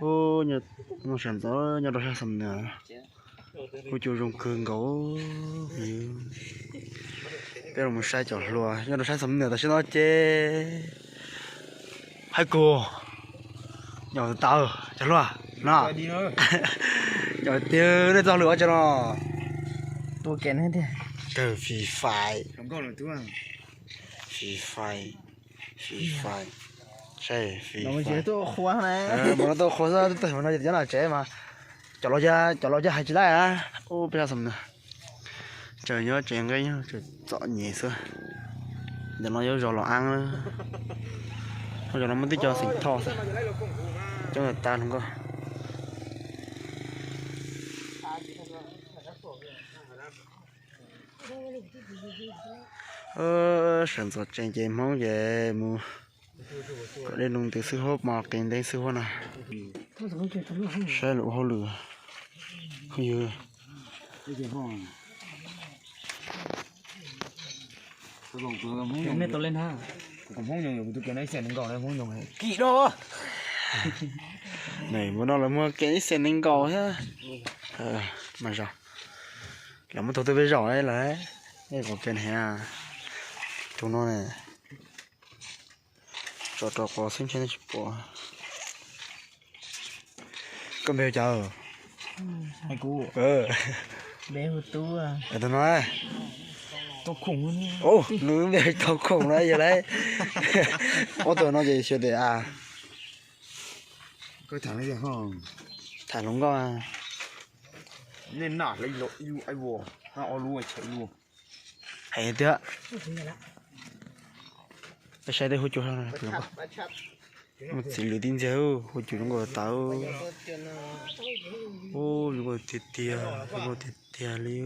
Ub, sawv ntxov nyob rau sab Xam Nuas, kuj cua zoo kawg nkaus. Peb los saib cov hluas nyob rau sab Xam Nuas tam sim no ces haib kug, nyaum tawv cov hluas no. Nyaum tiag, nej txoj hauj lwm ua tsaug no. Tua ke tiag, kawg Free Fire, Free Fire, Free Fire, Free Fire. Mas no tau qhuav xwb, tawm mas no cov no tsev mas cov laus, cov laus cov hais tsis laij. Ub, peb sab Xam Nuas, tseem nyob tsev nqeeb, tseem txom nyem xwb. Ntawm no yog zos Los Ab, zos no muaj tib co xeem Thoj xwb, coob tas hluas nkauj. Sawv ntxov tsees ces Hmoob ces mus kom dej nug ntev xwb huab, mos qis ntev xwb huab no. Saib lawv ua hauj lwm, phooj ywg. Kim no, mus no lawv muag ke ib xees nees nkaum thiab. Mas zos, lawv muab tau tej peb zaum lawm, nej pom pem ne, tus no ne, tso rau qhov xwb ntshe nej tsis pom. Koj npe hu cas? Tus no, nws npe hu Tau Khoom no yog lawm. Ob tug no ces xyov tias a, tham hluas nkauj. Hais tiag, peb saib tej huab cua, muaj txiv lws tib ntxiag, huab cua zoo nkauj tas. Ub, zoo nkauj tiag tiag, zoo nkauj tiag tiag li.